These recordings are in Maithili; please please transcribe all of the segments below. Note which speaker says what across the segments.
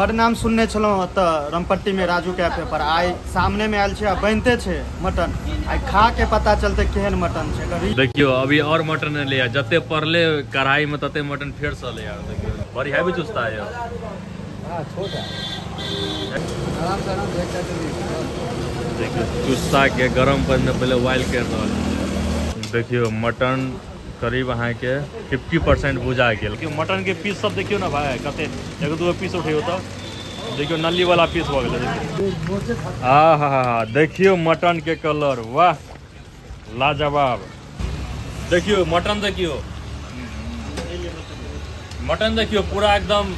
Speaker 1: बड़ नाम सुनने छलहुँ ओतऽ रामपट्टीमे राजू कैफे पर। आइ सामनेमे आयल छै आ बनिते छै मटन। आइ खा के पता चलतै केहन मटन छै एकर।
Speaker 2: देखियो अभी और मटन एलै या, जते पड़ले कढ़ाई में तते मटन फेर से एलै यार। देखियो बड़ी हैवी चुस्ता है।
Speaker 3: हाँ, छोट है। आराम से आराम से एक
Speaker 2: देखियो चुस्ता के गरम पानि में पहले बॉयल कर रहल। देखियो मटन करीब अहाँके 50% भुजा गेल। मटन के पीस सब देखियो ना भाई, कते एगो दूगो पीस उठियो तो देखियो नली वाला पीस भऽ गेलै। देखियो आ हा हा हा, देखियो मटन के कलर, वाह लाजवाब। देखियो मटन, देखियो मटन, देखियो पूरा एकदम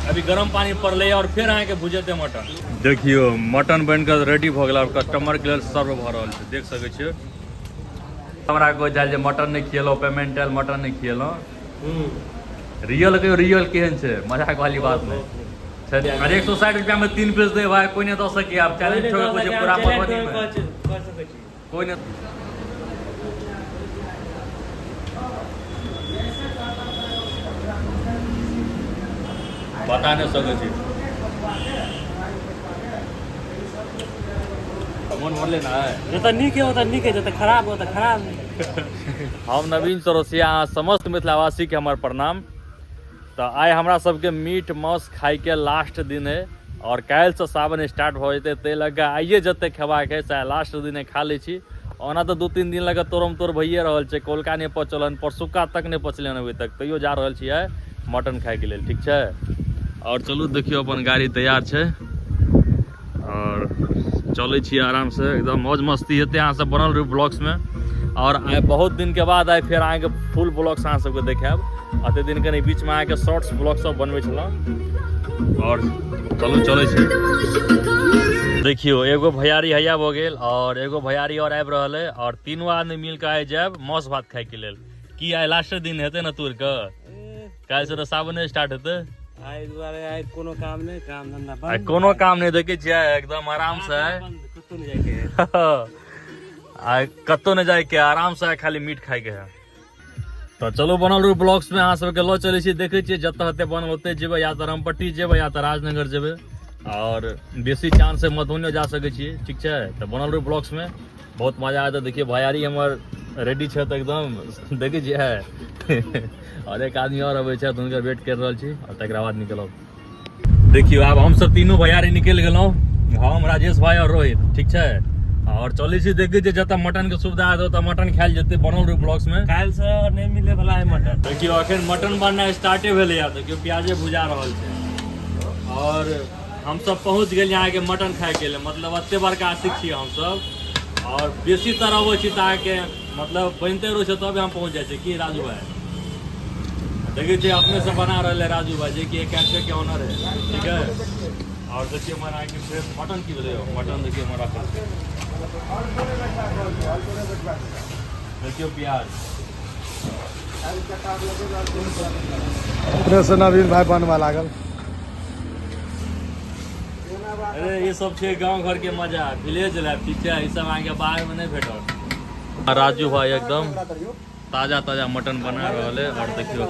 Speaker 2: अभी गरम पानी पड़लै और फिर अहाँके भुजेतै मटन। देखियो मटन बनि कऽ रेडी भऽ गेल और कस्टमर के लेल सर्व भऽ रहल छै। देख सकै छियै। हमरा कहै छल जे मटन नहि खियेलहुँ, पेमेंट आयल मटन नहि खियेलहुँ। रियल कहियो, रियल केहन छै, मजाक वाली बात नहि छै। अरे 160 रुपया में 3 पीस दे भाई, कोई नहीं दऽ सकी। आब चैलेंज ठोके कुछ पूरा मधुबनी में कोई नहीं। बता नहीं सकै छी, मन भरले ना।
Speaker 4: जतऽ नीक है ओतऽ नीक है, जतऽ खराब है ओतऽ खराब है।
Speaker 2: हम नवीन चौरसिया, अहाँ समस्त मिथिलावासीके हमर प्रणाम। तऽ आइ हमरा सबके मीट मांस खाइके लास्ट दिन है और काल्हिसँ सावन स्टार्ट भऽ जेतै, ताहि लऽ कऽ आइए जतेक खेबाक है सएह लास्ट दिन खा लै छी। ओना तऽ 2-3 दिन लऽ कऽ तोड़म तोड़ भइए रहल छै, कौलका नहि पचल हन, परसुका तक नहि पचलै हन अभी तक, तैयो जा रहल छी आइ मटन खाइके लेल। ठीक छै, और चलू देखियौ अपन गाड़ी तैयार छै और चलै छी आरामसँ, एकदम मौज मस्ती हेतै। अहाँ सब बनल रहू ब्लॉग्समे। और आइ बहुत दिनके बाद आइ फेर अहाँके फुल ब्लॉग्स अहाँ सबके देखायब। एते दिन कनि बीचमे अहाँके शॉर्ट्स ब्लॉग सब बनबै छलहुँ। और चलू चलै छी। देखियौ एगो भैयारी हैया भऽ गेल और एगो भैयारी और आबि रहल है और तीनू आदमी मिल कऽ आइ जायब मांस भात खाइके लेल। की आइ लास्ट दिन हेतै ने तोड़ कऽ, काल्हिसँ तऽ सावने स्टार्ट हेतै।
Speaker 4: आइ दुआरे आइ कोनो काम नहि, काम धंधा बंद।
Speaker 2: आइ कोनो काम नहि, देखै छियै एकदम आराम से आइ।
Speaker 4: बंद, कतौ नहि जाइके है।
Speaker 2: आइ कतौ नहि जाइके, आराम से आइ खाली मीट खाइके है। तऽ चलू बनल रहू ब्लॉग्स में, अहाँ सबके लऽ चलै छी। देखै छियै जतऽ हेतै बनल ओतै जेबै, या तऽ रामपट्टी जेबै या तऽ राजनगर जेबै, और बेसी चांस है मधुबनियो जा सकै छियै। ठीक छै, तऽ बनल रहू ब्लॉग्स में, बहुत मजा आयत। देखियौ भैयारी हमर रेडी छथि एकदम, देखै छियै। और एक आदमी और अबै छथि, हुनकर वेट करि रहल छी और तकरा बाद निकलब। देखियौ आब हमसब तीनू भैयारी निकलि गेलहुँ, हम राजेश भाई और रोहित। ठीक छै, और चलै छी, देखै छियै जतऽ मटन के सुविधा हेतै ओतऽ मटन खायल जेतै। बनल रहू ब्लॉग्स में।
Speaker 4: काल्हि से नहि मिले वाला है मटन।
Speaker 2: देखियौ अखन मटन बननाइ स्टार्टे भेलैया। देखियौ प्याजे भुजा रहल छै और हमसब पहुँच गेलियै अहाँके मटन खाइके लेल। मतलब एते बड़का आशिक छियै हमसब और बेसी तर अबै छी तऽ अहाँके मतलब बनिते रहै छै तबे हम पहुँच जाइ छियै। की राजू भाई, देखै छियै अपने से बना रहल है राजू भाई, जे कि एक कैफे के ऑनर है। ठीक है, और देखिए हमारा अहाँके फ्रेश मटन की भेलै, मटन देखिए हमारा राखल छै। देखियौ प्याज
Speaker 3: अपने से नवीन भाई बनवा लागल।
Speaker 2: अरे ये सब छै गांव घर के मजा, विलेज लाइफ। ठीक छै, ई सब अहाँके बाहर में नहि भेटत। राजू भाई एकदम ताजा ताजा मटन बना रहल है और देखियौ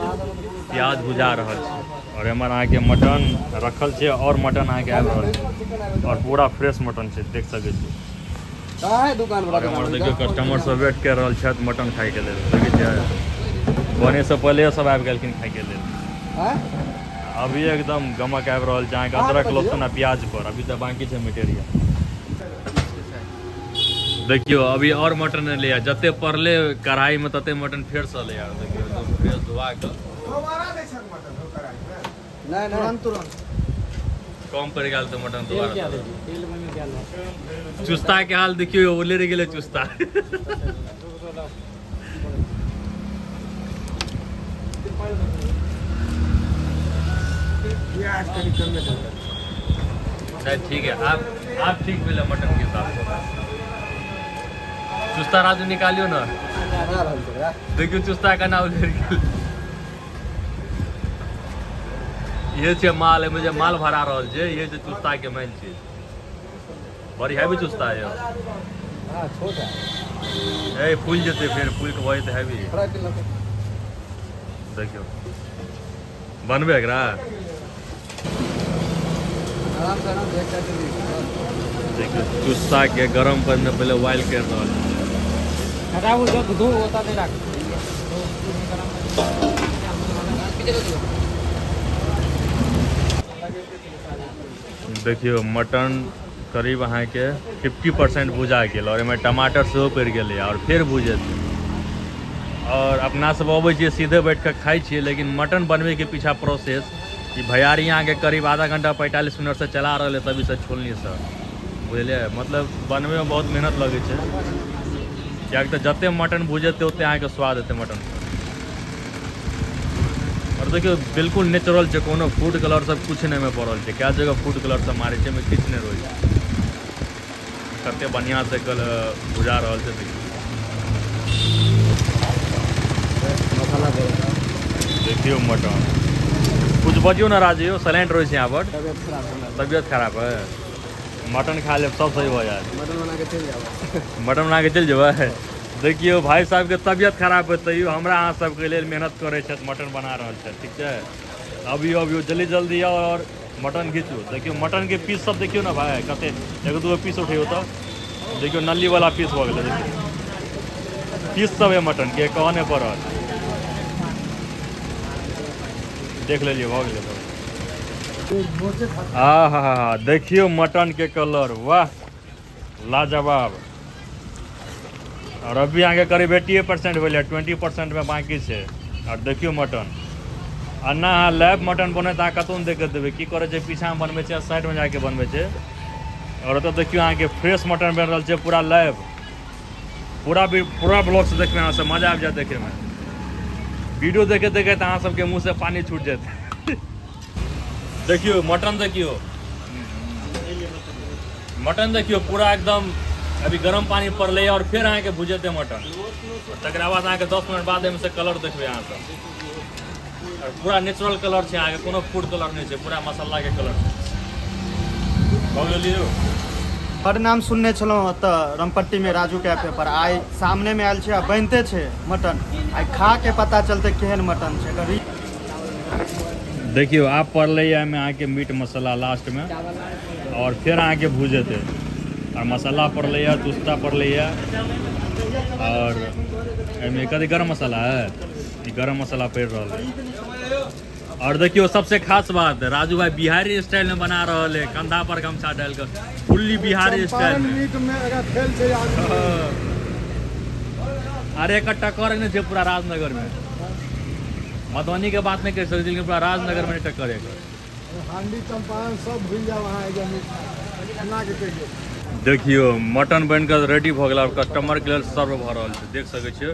Speaker 2: प्याज भुजा रहल छै और एम्हर अहाँके मटन रखल छै और मटन अहाँके आबि रहल छै और पूरा फ्रेश मटन छै, देख सकै छी।
Speaker 3: दुकान
Speaker 2: और एम्हर देखियौ कस्टमर सब वेट कर रहल छथि मटन खाइके लेल। देखै छियै बने से पहिले सब आबि गेलखिन खाइके लेल। अभी एकदम गमक आबि रहल छै अहाँके अदरक लहसुन आ प्याज पर। अभी तऽ बाकी छै मटेरियल। देखियौ अभी और मटन एलै, जते पड़ले कढ़ाई में तते मटन फेर से एलै। देखियौ एकदम फ्रेश धोआ कऽ
Speaker 3: नहीं नहीं,
Speaker 1: तुरंत तुरंत
Speaker 2: कम पड़ि गेल तऽ मटन दोबारा।
Speaker 4: तेल में गेल
Speaker 2: चुस्ता के हाल देखियौ, उलरि गेलै चुस्ता।
Speaker 3: प्याज कनि कमे दे।
Speaker 2: नहीं ठीक है, आप ठीक भेलै मटन के हिसाब से। चुस्ता राजू निकालियो ना,
Speaker 3: बना रहल छै।
Speaker 2: देखियौ चुस्ता केना उलरि गेल। ये छै माल, एहिमे जे माल भरा रहल छै, ये छै चुस्ता के मेन चीज। बड़ी हैवी चुस्ता है।
Speaker 3: हाँ, छोट है।
Speaker 2: ए फूल जेतै, फेर फूल के भऽ जेतै हैवी।
Speaker 3: फ्राई किलो
Speaker 2: देखियौ बनबे एकरा।
Speaker 3: आराम से आराम से एक साइड से।
Speaker 2: देखियौ चुस्सा के गरम पानि में पहिले बॉयल कर रहल छै।
Speaker 3: हटाओ जब धो होता नहीं रख।
Speaker 2: देखियौ मटन करीब अहाँके 50% भुजा गेल और एहिमे टमाटर सेहो पड़ि गेलै और फेर भुजेतै। और अपना सब अबै छियै सीधे बैठ कऽ खाइ छियै, लेकिन मटन बनबैके पीछा प्रोसेस ई भैयारी अहाँके करीब आधा घंटा 45 मिनट से चला रहल है तभी से छोलनीसँ, बुझलियै। मतलब बनबैमे बहुत मेहनत लगै छै, किएकि तऽ जते मटन भुजेतै ओते अहाँके स्वाद हेतै मटन। और देखियौ बिल्कुल नेचुरल छै, कोनो फूड कलर सब किछु नहि एहिमे पड़ल छै। कए जगह फूड कलर सब मारै छै, एहिमे किछु नहि रहै छै। कते बढ़िआँ से भुजा रहल छै देखियौ। देखियौ मटन। कुछ बजियौ ना राजू यौ, साइलेंट रहै छै यहाँ पर।
Speaker 3: तबियत खराब है।
Speaker 2: तबियत खराब है, मटन खा लेब सब सही भऽ जायत।
Speaker 3: मटन बना के चलि जाओ।
Speaker 2: मटन बना के चलि जेबै। देखियौ भाई साहब के तबियत खराब है तैयो हमरा अहाँ सबके लेल मेहनत करै छथि, मटन बना रहल छथि, ठीक छै। अबियौ अबियौ जल्दी जल्दी आउ और मटन घिचू। देखियौ मटन के पीस सब देखियौ ने भाई, कते एगो दूगो पीस उठैयौ तऽ देखियौ नल्ली वाला पीस भऽ गेलै। देखियौ पीस सब है मटन के, कहऽ नहि पड़त। देख लेलियै, भऽ गेलै सब। आ हा हा, देखियौ मटन के कलर, वाह लाजवाब। और अभी अहाँके करीब 80% भेलै, 20% में बाकी छै। और देखियौ मटन अन्ना अहाँ लैब मटन बनै तऽ अहाँ कतहु नहि देखैत देबै। की करै छै, पीछामे बनबै छै, साइडमे जाके बनबै छै। और ओतऽ देखियौ अहाँके फ्रेश मटन बनि रहल छै, पूरा लाइव, पूरा भी पूरा ब्लॉग से देखबै अहाँ सब, मजा आबि जायत देखैमे। वीडियो देखैत देखैत अहाँ सबके मुँह से पानी छूटि जायत। देखियौ मटन, देखियौ मटन, देखियौ पूरा एकदम अभी गरम पानी पड़लै और फेर अहाँके भुजेतै मटन। तकरा बाद अहाँके 10 मिनट बाद एहिमे से कलर देखबै अहाँ सब। और पूरा नेचुरल कलर छै अहाँके, कोनो फूड कलर नहि छै, पूरा मसाला के कलर छै। भऽ गेलियौ।
Speaker 1: बड़ नाम सुनने छलहुँ ओतऽ रामपट्टी में राजू कैफे पर, आइ सामने में आयल छै आ बनिते छै मटन। आइ खा के पता चलतै केहन मटन छै।
Speaker 2: देखियौ आब पड़लै एहिमे अहाँके मीट मसाला लास्ट में और फेर अहाँके भुजेतै। और मसाला पड़लै, चुस्ता पड़लै और एहिमे कथी गरम मसाला है, ई गरम मसाला पड़ि रहल है। और देखियौ सबसे खास बात, राजू भाई बिहारी स्टाइल में बना रहल है, कंधा पर गमछा डाल के, फुल्ली बिहारी स्टाइल में।
Speaker 5: मीट में अगर खेल छै आदमी।
Speaker 2: अरे एक टक्कर नहि छै पूरा राजनगर में। मधुबनी के बात नहीं कर सकते, लेकिन पूरा राजनगर में टक्कर है।
Speaker 5: हांडी चंपारण सब भूल जाओ अहाँ एगो मीट बना के कहियौ।
Speaker 2: देखियौ मटन बनि कऽ रेडी भऽ गेल और कस्टमर के लेल सर्व भऽ रहल छै, देख सकै छियै।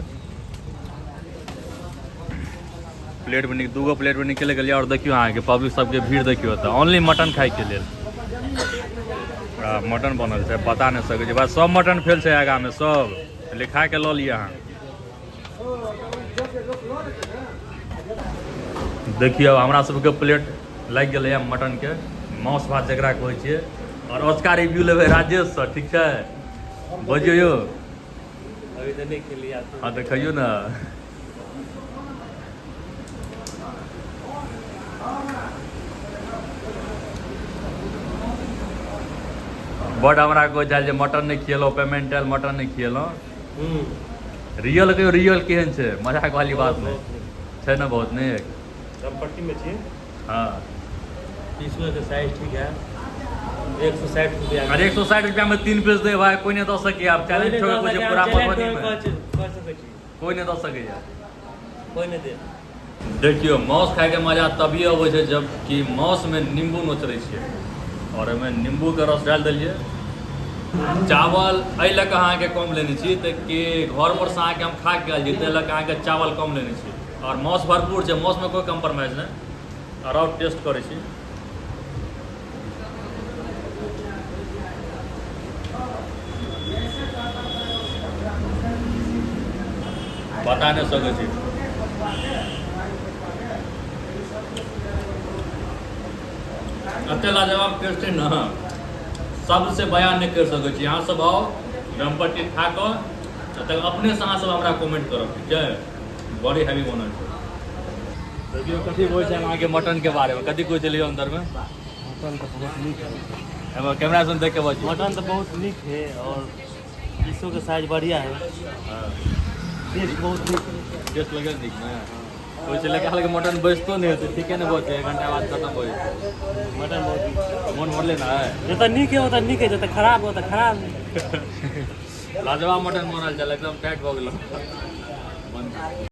Speaker 2: प्लेट में दूगो प्लेट में निकलि गेलियै। और देखियौ अहाँके पब्लिक सबके भीड़ देखियौ तऽ ओनली मटन खाइके लेल मटन बनल छै, पता नहि सकै छै भाई। सब मटन फेल छै आगामे, सब लिखा के लऽ लिअ अहाँ। देखियौ हमरा सबके प्लेट लागि गेलैए मटन के, मांस भात जकरा कहै छियै। और ओजका रिव्यू लेबै राजेश सँ, ठीक छै? बजियौ यौ।
Speaker 4: अभी तऽ नहि खेलियै।
Speaker 2: हाँ तऽ खइयौ ने। बड हमरा कहै छल जे मटन नहि खियेलहुँ, पेमेंट आयल मटन नहि खियेलहुँ। रियल कहियौ, रियल केहन छै? मजाक वाली बात नहि छै ने, बहुत नीक।
Speaker 4: रामपट्टी में छी।
Speaker 2: हाँ
Speaker 4: पीसो के साइज ठीक है, 160 रुपया।
Speaker 2: अरे 160 रुपया में 3 पीस दे भाई, कोई नहीं दऽ सकैए। आब चैलेंज ठोकै छै पूरा मधुबनी में, कोई नहीं दऽ सकैए,
Speaker 4: कोई नहीं दे।
Speaker 2: देखियौ मांस खाइके मजा तभिए अबै छै जब कि मांसमे नींबू नोचरै छियै और ओहिमे नींबूके रस डालि देलियै। चावल एहि लऽ कऽ अहाँके कम लेने छी तऽ कि घर पर से अहाँके हम खा के आयल छी, ताहि लऽ कऽ अहाँके चावल कम लेने छी। और मांस भरपूर छै, मांसमे कोइ कम्प्रोमाइज नहि। और टेस्ट करै छी। बता नहि सकै छी। एते लाजवाब टेस्ट है ना, सबसे बयान नहीं कर सकै छी। अहाँ सब आउ रामपट्टी खा कऽ तक अपने से अहाँ सब हमरा कमेंट करब, ठीक छै? बड़ी हैवी बनल छै। देखियौ कथी कहै छै अहाँके मटन के बारे में, कथी कहै छलियै अंदर में?
Speaker 4: मटन तो बहुत नीक है।
Speaker 2: एमहर कैमरा सन देख के बजियौ।
Speaker 4: मटन तो बहुत नीक है और पीसों के साइज बढ़िया है। टेस्ट बहुत नीक है।
Speaker 2: टेस्ट लगल नीक ने? ओहिसँ लेके हालांकि मटन बचितो नहि हेतै, ठीके ने बचै, एक घंटा बाद खतम भऽ जेतै।
Speaker 4: मटन बहुत नीक।
Speaker 2: मोन भरलै ने?
Speaker 4: जतऽ नीक है ओतऽ नीक है, जतऽ खराब है ओतऽ खराब है।
Speaker 2: लाजवाब मटन बनल छल, एकदम टाइट भऽ गेल।